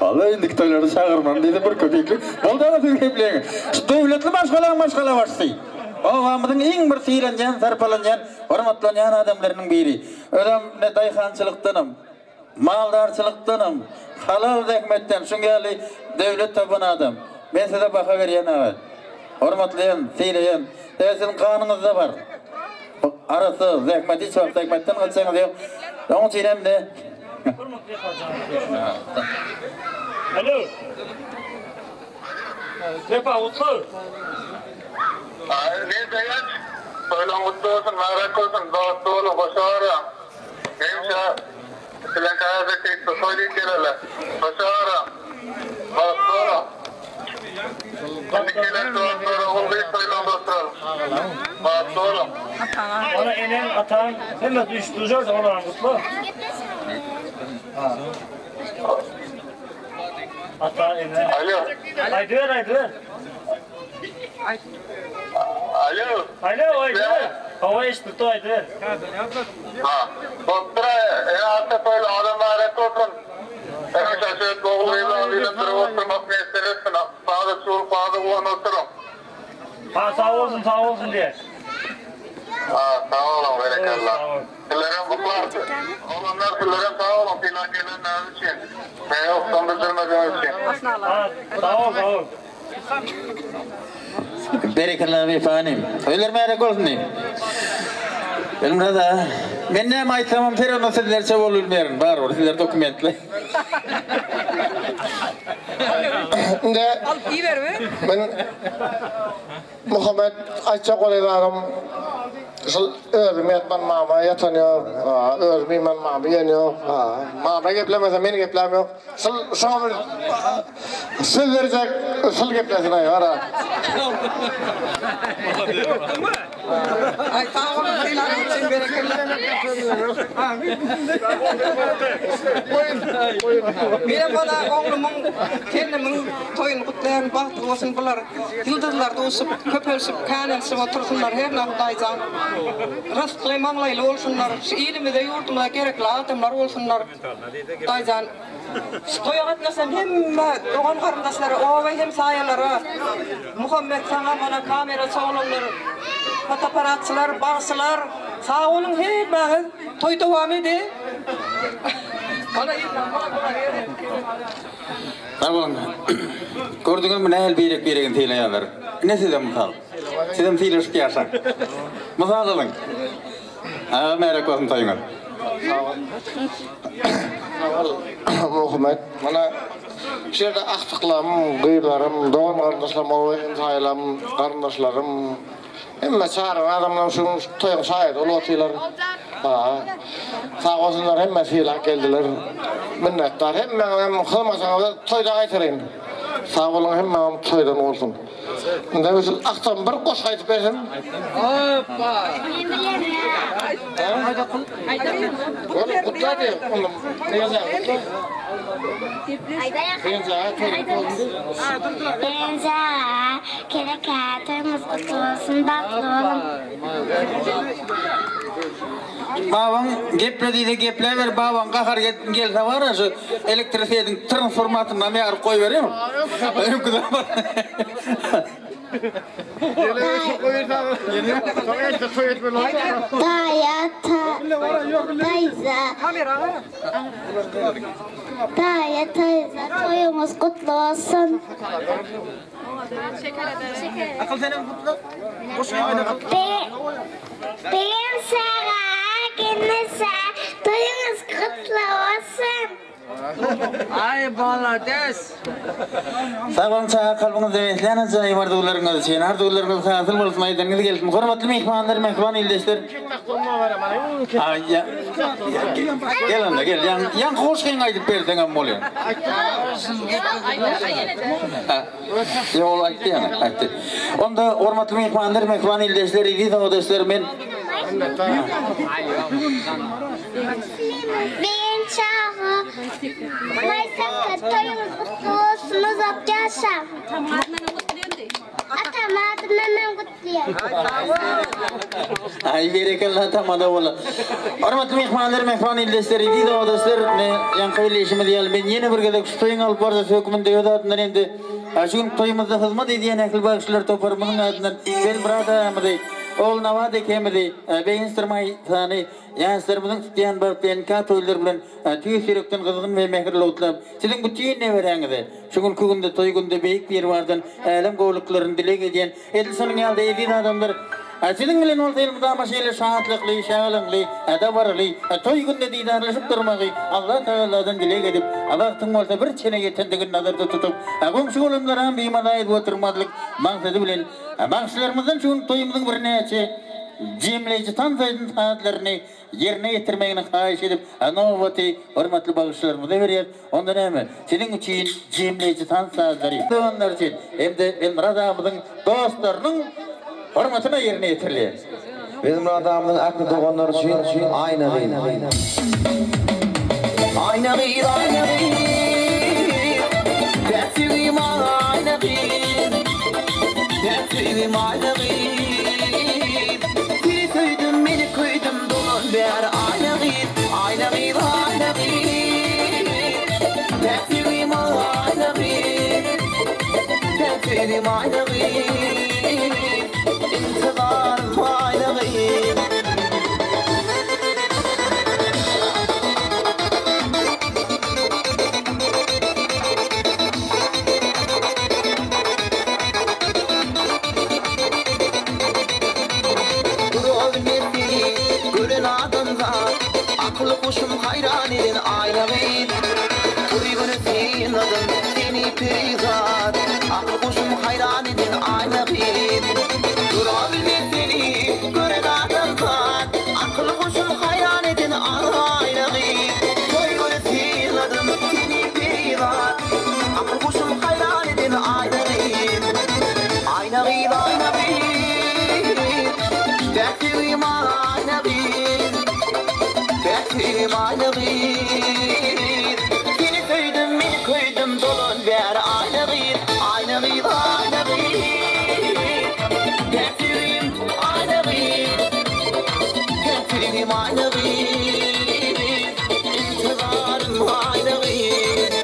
Vallahi indiki toýlarda çagyrmam diýdi bir köpeklik. Boldy aga siz gepleýiň. Şu döwletli maşgalaň maşgala başysy. Obamyzyň iň bir sylanýan, sarpalanýan, hormatlanýan adamlarynyň biri. Özem ne daýhançylykdanam, maldarçylykdanam, halal zähmetden şuň ýaly döwlet tapan adam. Men size baha berýän aga. Hormatlaýan, sylaýan. Sebäbi siziň ganyňyzda bar. Arassa zähmet hiç wagt zähmetden gaçjagyňyz ýok. Onuň üçin hem de Alo. Wepa gutlag. Ne begenç. Toýlaň gutly bolsun, mübärek bolsun, bagtly boluň, hoşa garaň. Hemişe bilen täze keýpli toý diýip geleli. Hoşa garaň. Bagtly boluň. Indi gelen dostlar ogul gyz toýlaň dostlar. Bagtly boluň. Ana eneň, ataň hemmesi üýşüp durjardy, olaram gutla. Ata, ene. Alo. Aýdyber, aýdyber. Alo. Alo, aýdyber. Hawa eşidildi, aýdyber. Ha, dostlar, ene ata toýly adam mübärek bolsun. Hemişe şeýdip ogul gyzlaryňyz bilen durup oturmak miýesser etsin. Sada çuwulyp, sada guwanyp oturyň. Ha, sag bolsun, sag bolsun diýer. Ha, sag boluň, berekella. Sizlerem gutlarys. Oglanlar sizlerem sag boluň sylag gelenleriňiz üçin. Meni ýokdan bildirmedigiňiz üçin. Ha, sag bol, sag bol. Berekella Wepa inim. Toýlar märek bolsun diýip. Elmyrat aga, men näme aýtsamam ser onda sizlerçe bolup bilmerin. Barybir sizler dokumentli. Indi men Muhammet aýtjak bolýan zadym. Şul özüm ýatman mama ýatan ýok. Özüm iýmän mama iýen ýok. Mama geplemese men gepläm ýok. Şul şoňa bir söz berjek şul geplesin aý gara. Aý sag boluň sylagyňyz üçin berekella. Menem bala oglumyň gelnimiň toýuny gutlaýan bagtly bolsun bular ýyldyzlar duşup köpelşip känelşip otursynlar hernä Hudaýjan rysgly maňlaýly bolsunlar şu ilimize ýurdumyza gerekli adamlar bolsunlar Hudaýjan Şu toýa gatnaşan hemme dogan garyndaşlara oba hemsaýalara Muhammet saňa mana kameraçy oglanlar fotoaparatçylar bagşylar sag boluň hemmäňiz toý dowam ede Sag boluň. Gördüňizmi nähili birek biregini sylaýarlar. Ine size mysal. Sizem sylaşyp ýaşaň. Mysal alyň. Aga märek bolsun toýuňyz. Sag bol Muhammet. Mana şu ýerde agtyklarym, gyzlarym, dogan garyndaşlarym, oba hemsaýalarym, garyndaşlarym, hemme çarwa adamlarym şu gün şu toýuň şaýady bolup otyrlar. Ha. Sag bolsunlar hemme sylap geldiler. Minnetdar. Hemmäňizem hyzmatyňyzy toýda gaýtaryn. Sag boluň hemmäňiz toýdan bolsun. Indi biz agtam bir goşgy aýdyp bersin. Hoppa. Oğlum kutla diýip, oğlum. Benza, kereke, toýumyz gutly bolsun, bagtly boluň. Babaň geple diýse gepläber, babaň gahar gelse bar-a şu elektrosediň transformatorynam ýaryp goýberýär. Öňki zaman. Daýa, ta, daýza. Daýa, daýza, toýuňyz gutly bolsun. Akyl senem gutla. Goşgy aýda. Begem saga, gelne saga, toýuňyz gutly bolsun. Aý malades. Sag boluň çaga kalbyňyzda beslän ajaýyp arzuwlaryňyz üçin. Arzuwlaryňyz hasyl bolsun aýdanyňyz gelsin. Hormatly myhmanlar, mähriban ildeşler. Aý ýa Gel onda gel. Ýaňky goşgyňy aýdyp berseňem bolýar. Ýok ol aýtdy ýaňy, aýtdy. Onda hormatly myhmanlar, mähriban ildeşler, eziz obadaşlar men Begenç aga, Maýsaka toýuňyz gutly bolsun, uzak ýaşaň. Atam adyndan hem gutlaýan. Aý berekella tamada bola. Hormatly myhmanlar, mähriban ildeşler, eziz obadaşlar, ine ýaňky belleýşimiz ýaly men ýene bir gezek şu toýuň alyp baryjysy hökmünde öz adymdan hem-de şu günki toýumyzda hyzmat edýän ähli bagşylar toparymyzyň adyndan Welmyrat agamyzy, Ogulnabat ekemizi, Begençdir Maýsany ýaşlarymyzyň tutýan bagtly nika toýlary bilen tüýs ýürekden gyzgyn we mähirli gutlap, siziň bütin neberäňize şu günki günde toý günde beýik Biribardan älem gowulyklaryny dileg edýän Edil şonuň ýaly-da, eziz adamlar, siziň bilen bolsa elmydama şeýle şatlykly, şagalaňly, dabaraly toý günde didarlaşyp durmagy Allah Tagaladan dileg edip, wagtyň bolsa bir çene ýetendigini nazarda tutup, goňşy-golamlaram bimaza edip oturmazlyk maksady bilen, bagşylarymyzdan şu günki toýumyzyň birnäçe jemleýji tans aýdym sazlaryny ýerine ýetirmegini haýyş edip, nobaty hormatly bagşylarymyza berýäris. Onda näme, siziň üçin jemleýji tans sazlary doganlar üçin hem-de Welmyrat agamyzyň dostlarynyň hormatyna ýerine ýetirilýär. Welmyrat agamyzyň ähli doganlary üçin Aýna gyz. Aýna gyz, aýna gyz, Päk söýgim aýna gyz, Päk söýgim aýna gyz. Seni söýdüm, meni köýdüm, dolan bäri aýna gyz, Aýna gyz, aýna gyz, Päk söýgim aýna gyz, Päk söýgim aýna gyz, Intizarym aýna gyz. Dural meseli gören adamzat, Akyl-huşum haýran eden aýna gyz. Toý güni synladym seni perizat, Akyl-huşum haýran eden aýna gyz. Dural meseli. Ayna gyz, ayna gyz Päkligim ayna gyz Päkligim ayna gyz Seni söýdüm, meni köýdüm Dolan bäri ayna gyz Ayna gyz, ayna gyz Päkligim ayna gyz Päkligim ayna gyz Intizarym ayna gyz.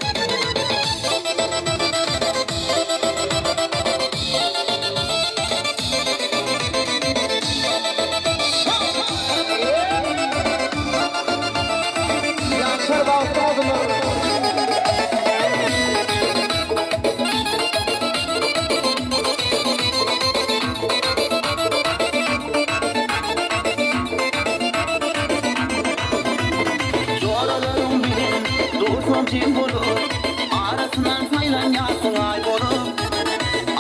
Ýaşlar bagtly bolsunlar. Joralaryň bilen dursam jem bolup, Arasyndan saýlanýarsyň aý bolup.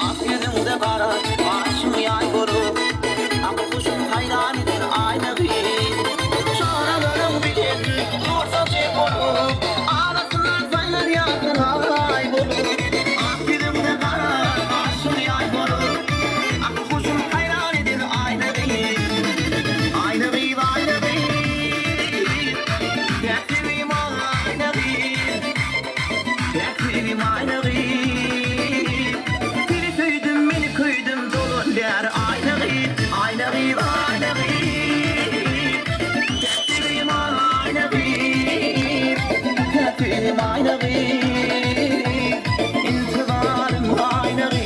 Ak ýüzüňde gara gaşyň ýaý bolup, Akyl-huşum haýran eder aýna gyz. Joralaryň bilen dursam jem bolup, Arasyndan saýlanýarsyň aý bolup. Ak ýüzüňde gara gaşyň ýaý bolup, Akyl-huşum haýran eder aýna gyz. Aýna gyz, aýna gyz, Päkligim aýna gyz, Päkligim aýna gyz. Seni söýdüm, meni köýdüm, dolan bäri aýna gyz, Aýna gyz, aýna gyz, Päkligim aýna gyz, Päkligim aýna gyz, Intizarym aýna gyz.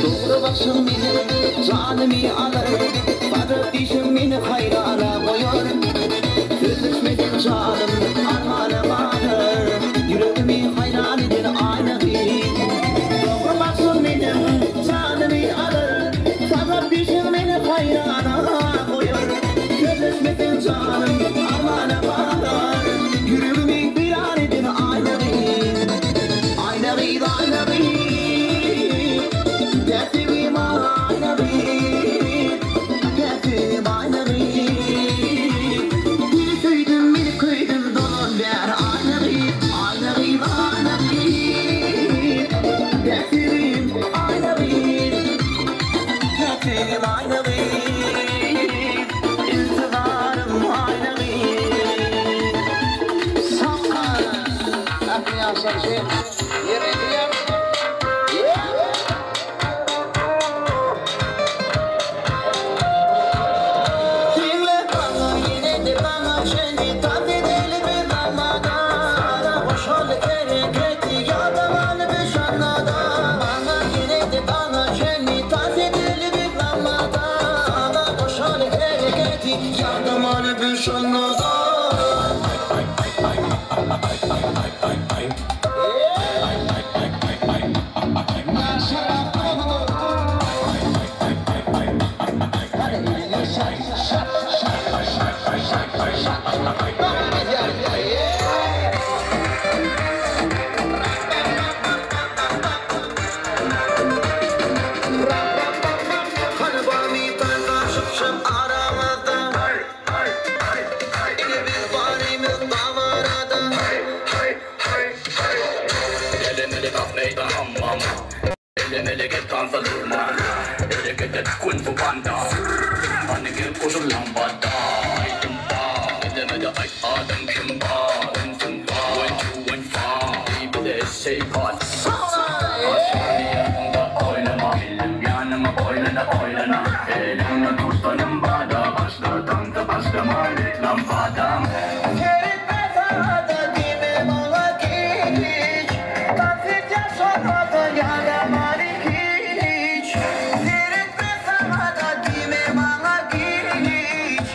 Dogry bakşyň meniň janymy alar, Sada diýşiň meni haýrana goýar. Sözleşmeseň janym armana galar, Ýüregimi haýran eden aýna gyz. Dogry bakşyň meniň janymy alar, Sada diýşiň meni haýrana goýar. Sözleşmeseň janym armana galar, Ýüregimi weýran eden aýna gyz. Aýna gyz, aýna gyz, Päkligim aýna gyz, Päkligim aýna gyz. Seni söýdüm, meni köýdüm, dolan bäri aýna gyz, Aýna gyz, aýna gyz, Päkligim aýna gyz, Päkligim aýna gyz, Intizarym aýna gyz. Sag Ähli ýaşlar üçin ýerine ýetirýär. Diňle maňa ýene-de maňa çenli tans edeli biz almada Goşaly hereketi ýadamaly biz şanada Maňa ýene-de maňa çenli tans edeli biz almada Goşaly hereketi ýadamaly biz şanada. Ýaşlar bagtly bolsunlar. Hadi elini şak şak şak şak şak şak. Dowam edýäris. Hany barmy tansa şypşyp aramyzda Ine biz barymyz dabarada. Seretme sana da deme bana hiç Dans et yaşamada yaramar hiç Seretme sana da deme bana hiç.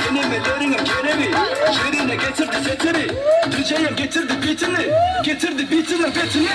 Enemeleriňem keremi, Ýerine getirdi setiri, Düjeýem getirdi bitini, Getirdi bitiniň betini.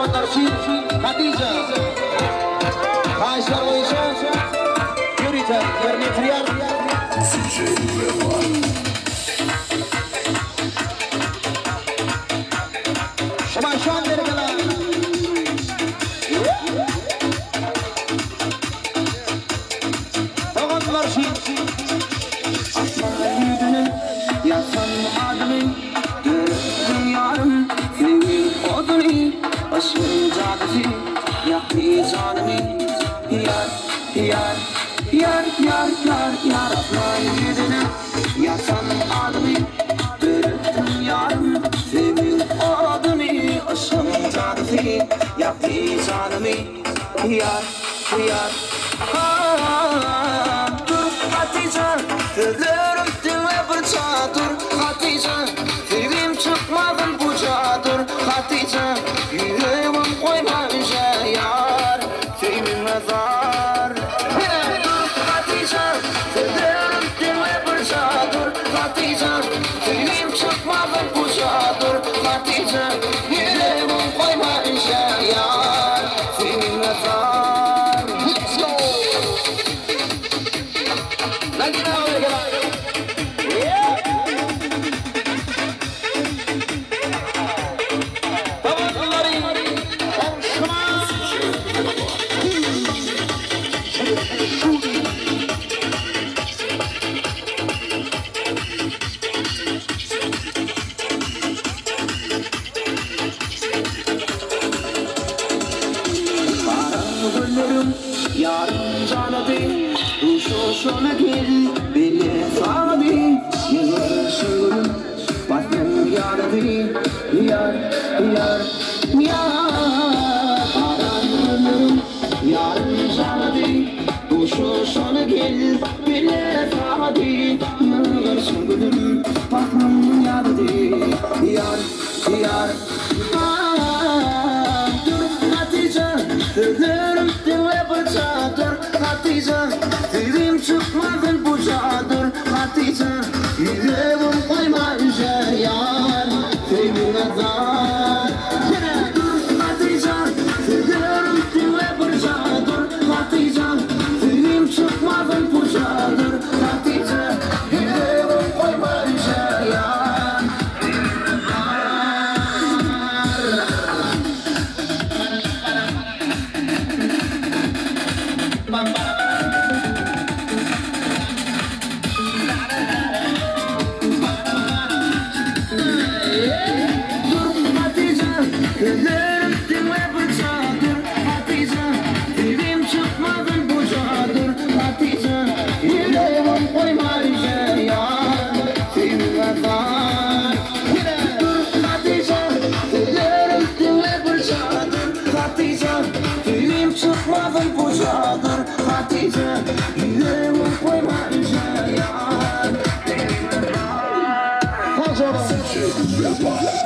doganlar üçin Hatija. Haýyşlar boýunça ýörite ýerine ýetirýär. Şumaşan berekella. Doganlar üçin. Asmanda ýüzüne ýazsam adyňy, Döretdiň ýarym söýgiň oduny, Yşgyň jadysy ýakdy janymy. Ýar, ýar, ýar, ýar, ýar, ýar Asman ýüzüne ýazsam adyňy, Döretdiň ýarym söýgiň oduny, Yşgyň jadysy ýakdy janymy. Ýar, ýar, ha Dur, Hatyja, sözlerim diňle bir çadyr, Hatyja, söýgim çykmazyn puja Dur, Hatyja, ýüregim goýma ünjä, ýar, söýgiňe zar. Dur, Hatyja, sözlerim diňle bir çadyr, Hatyja, söýgim çykmazyn puja Dur, Hatyja, ýüregim goýma ünjä, ýar, söýgiňe zar. Let's go! Nagina berekella. Yeah! Doganlary goňşuma. Garaň gözlerim ýarym janady, Duşuşana gel bile sagady, Ýylgyryşyň gülüm basym ýadady, Ýar, ýar, ýar. Garaň gözlerim ýarym janady, Duşuşana gel bile sagady, Ýylgyryşyň gülüm basym ýadady, Ýar, ýar, ýar. Dur, Hatyja, sözlerim diňle bir çadyr, Hatyja, söýgim çykmazyn puja Dur, Hatyja, ýüregim goýma ünjä, Ýar, söýgiňe zar. Dur, Hatyja, sözlerim diňle bir çadyr, Hatyja, söýgim çykmazyn puja Dur, Hatyja, ýüregim goýma ünjä, Ýar, söýgiňe zar. Dur, Hatyja, sözlerim diňle bir çadyr, Hatyja, söýgim çykmazyn puja Dur, Hatyja, ýüregim goýma ünjä, Ýar, söýgiňe zar. Dur, Hatyja, sözlerim diňle bir çadyr, Hatyja, söýgim çykmazyn puja Dur, Hatyja, ýüregim goýma ünjä, Ýar, söýgiňe zar. Sag bolun.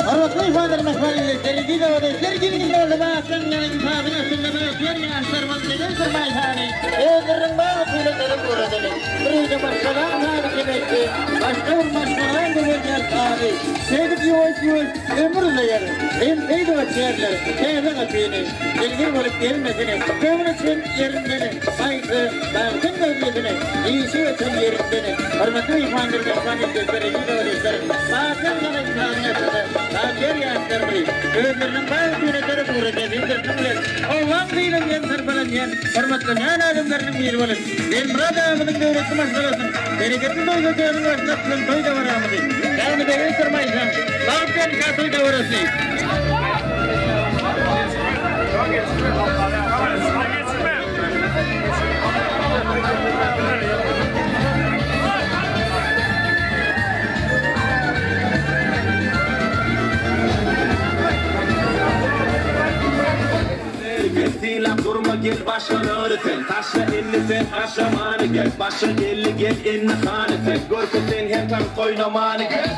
Hormatly myhmanlar, myhman Sergi döwre, serginiň ýoly basyň ýanyň sazyň üstünde bagtyýar ýaşlarymyz neden sürmaýsany, özleriniň bar pulaklara ugradyly. Bir öýde maşgalaň sazy kemekdi, başga bir maşgalaň gözelýär sazy. Şeýdip ýuwaş-ýuwaş ömür uzaýar. Hem peýda açýarlar täze gapyny. Dilgir bolup gelmesini, göwün açan ýerinden, gaýta bagtyň gözlesini, işi öten ýerinden. Hormatly myhmanlar, myhman ildeşler, eziz obadaşlar, basyň ýanyň sazyň üstünde bagtyýar ýaşlarymyzy özleriniň bar pulaklara ugradýar hem-de şunuň bilen owgan sylanýan, sarpalanýan, hormatlanýan adamlarynyň biri bolup, Delmyrat agamyzyň döwletli maşgalasynyň bereketli toý saçagynyň başyna tutulan toý dabaramyzy, ýagny Begenç Syrmaýşaň Bagt berişä toý dabarasy. başgalary sen Taşla indi sen aşamany gel Başa geldi gel indi hany sen Görke sen hem tans oýnamany gel.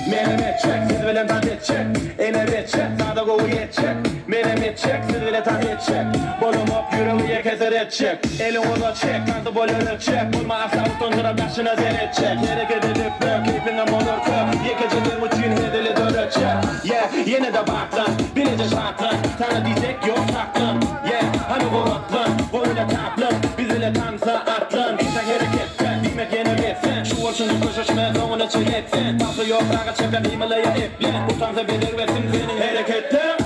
Menem etjek, siz bilen tans etjek Ene etjek, sada gowy ýetjek Menem etjek, siz bile tans etjek Bolamok ýüregi ýeke seretjek Eliň uzat çek, tansy bolýar etjek Bolma asla utanjyrap daşyna seretjek Hereket edip bök, keýpiňem bolar kök Ýekeje seň üçin hezili döretjek Yeah, ýene-de batlan, bileje şatlan Saňa diýjek ýok saklan Yeah, hany goratlan, goýuna taplan Biz bile tansa atlan, entek hereketde Diýmek ýene bet sen, şu bolşuny köşeşme Soňuna çen et sen, tapsa ýok saga çepe Gymylaýa eple, utansa bezeg bersin seniň hereketleň.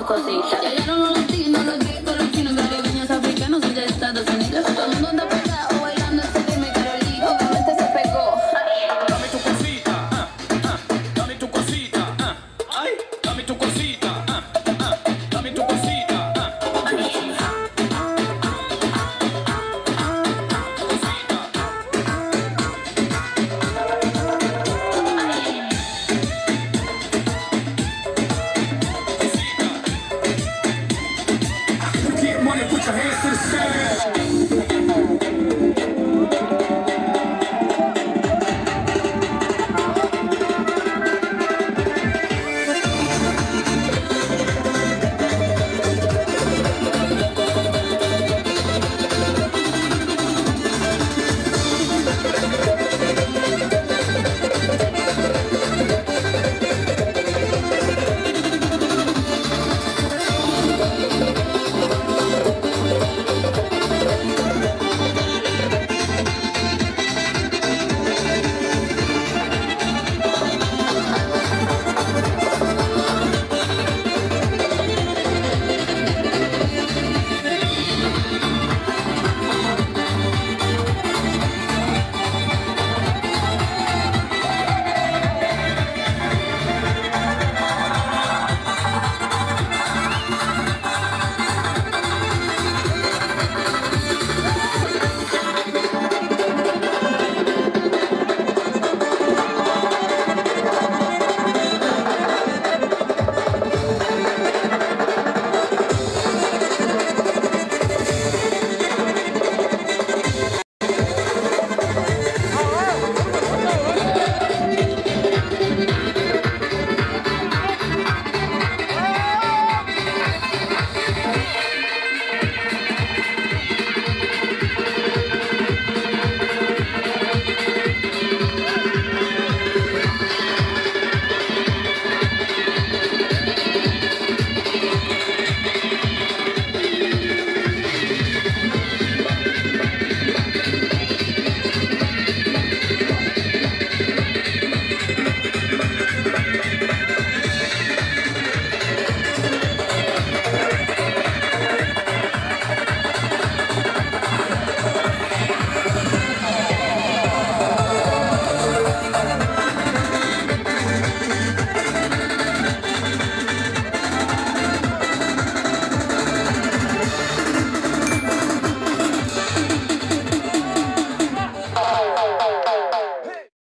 Cosita. Llegaron los latinos, los griegos, los chinos, caribeños, africanos y de Estados Unidos. Todo el mundo anda